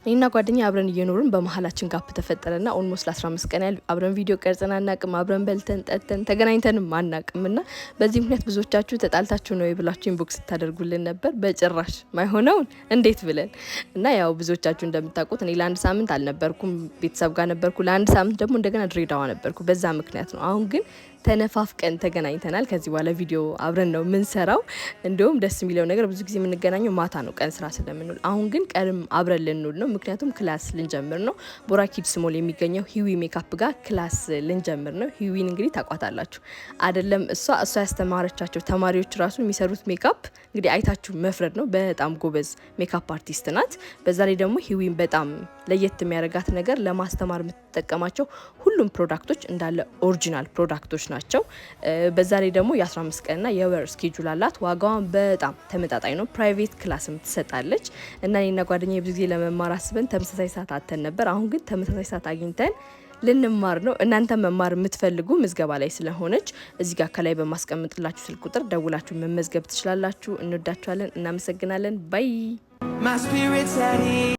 እኔና ጓደኛዬ አብረን እየኖርን በመሀላችን gap ተፈጠረና almost ለ15 ቀን ያህል አብረን ቪዲዮ ቀርጸን አናቅም። አብረን በልተን ጠጥተን ተገናኝተንም አናቅም። እና በዚህ ምክንያት ብዙዎቻችሁ ተጣልታችሁ ነው ብላችሁ inbox ስታደርጉልን ነበር። በጭራሽ፣ ማይሆነውን እንዴት ብለን። እና ያው ብዙዎቻችሁ እንደምታውቁት እኔ ለአንድ ሳምንት አልነበርኩም፣ ቤተሰብ ጋር ነበርኩ። ለአንድ ሳምንት ደግሞ እንደገና ድሬዳዋ ነበርኩ። በዛ ምክንያት ነው። አሁን ግን ተነፋፍቀን ተገናኝተናል። ከዚህ በኋላ ቪዲዮ አብረን ነው የምንሰራው። እንዲሁም ደስ የሚለው ነገር ብዙ ጊዜ የምንገናኘው ማታ ነው፣ ቀን ስራ ስለምንውል። አሁን ግን ቀንም አብረን ልንውል ነው፣ ምክንያቱም class ልንጀምር ነው። ቦራ ኪድስ ሞል የሚገኘው ሂዊ ሜካፕ ጋር class ልንጀምር ነው። ሂዊን እንግዲህ ታውቋታላችሁ አይደለም? እሷ ያስተማረቻቸው ተማሪዎች ራሱ የሚሰሩት ሜካፕ እንግዲህ አይታችሁ መፍረድ ነው። በጣም ጎበዝ makeup artist ናት። በዛ ላይ ደግሞ ሂዊን በጣም ለየት የሚያደርጋት ነገር ለማስተማር የምትጠቀማቸው ሁሉም product ኦች እንዳለ original product ኦች ናቸው። በዛ ላይ ደግሞ የ15 ቀንና የወር schedule አላት። ዋጋዋን በጣም ተመጣጣኝ ነው። Private class ም ትሰጣለች እና እኔና ጓደኛዬ ብዙ ጊዜ ለመማር አስበን ተመሳሳይ ሰዓት አጥተን ነበር። አሁን ግን ተመሳሳይ ሰዓት አግኝተን ልንማር ነው። እናንተ መማር የምትፈልጉ ምዝገባ ላይ ስለሆነች እዚህ ጋር ከላይ በማስቀምጥላችሁ ስልክ ቁጥር ደውላችሁ መመዝገብ ትችላላችሁ። እንወዳችኋለን። እናመሰግናለን። Bye. My spirit's at ease.